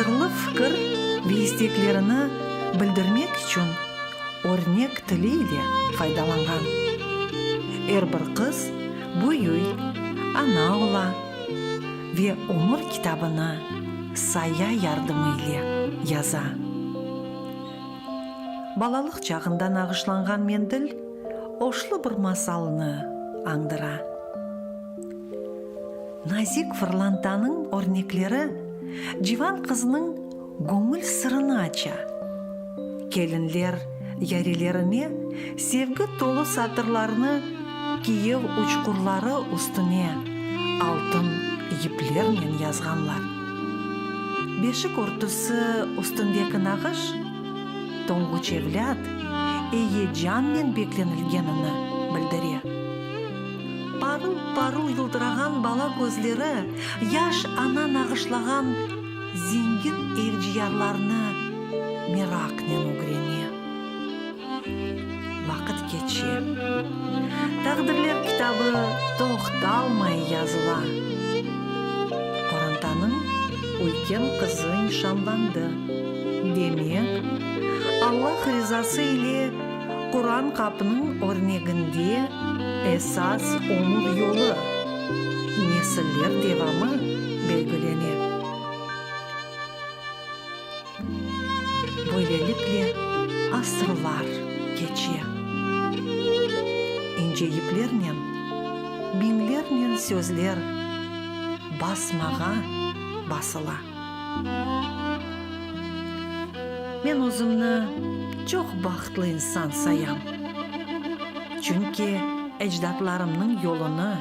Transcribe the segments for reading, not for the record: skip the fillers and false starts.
Sırlı fikir ve isteklerini bildirmek içün örnek tili ile faydalanğan. Er bir qız büyüy, ana ola ve ömür kitabını saya yardımı ile yaza. Balalıq çağında nağışlanğan mendil oşlu bir masalnı añdıra. Nazik fırlantanıñ örnekleri civan qıznıñ göñül sırını aça. Kelinler yarelerine sevgi tolu satırlarnı kiyev uçqurları üstüne altın yiplernen yazğanlar. Beşik örtüsi üstündeki nağış tonğuç evlât eyecannen beklenilgenini bildire. Parıl-parıl yıltırağan bala közleri yaş ana nağışlağan zengin evciyarlarnı meraqnen ögrene. Vaqıt keçe. Taqdirler kitabı toqtalmay yazıla. Qorantanıñ üyken qızı nişanlandı. Demek, Allah rizası ile Quran qapınıñ örneginde esas ömür yolu, nesiller devamı belgilene. Böylelikle asırlar keçe. İnce yiplernen biñlernen sözler basmağa basıla. Men özümni çoq bahtlı insan sayam, çünki ecdatlarımnıñ yolunı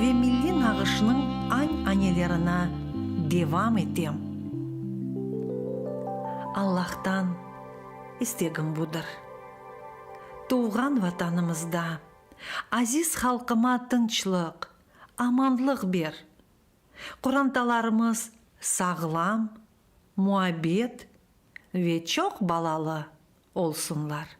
ve milliy nağışnıñ añ-anelerini devam etem. Allahtan istegim budır, tuvğan Vatanımızda aziz halqıma tınçlıq, amanlıq ber, qorantalarımız sağlam, muabbet ve çoq balalı olsunlar.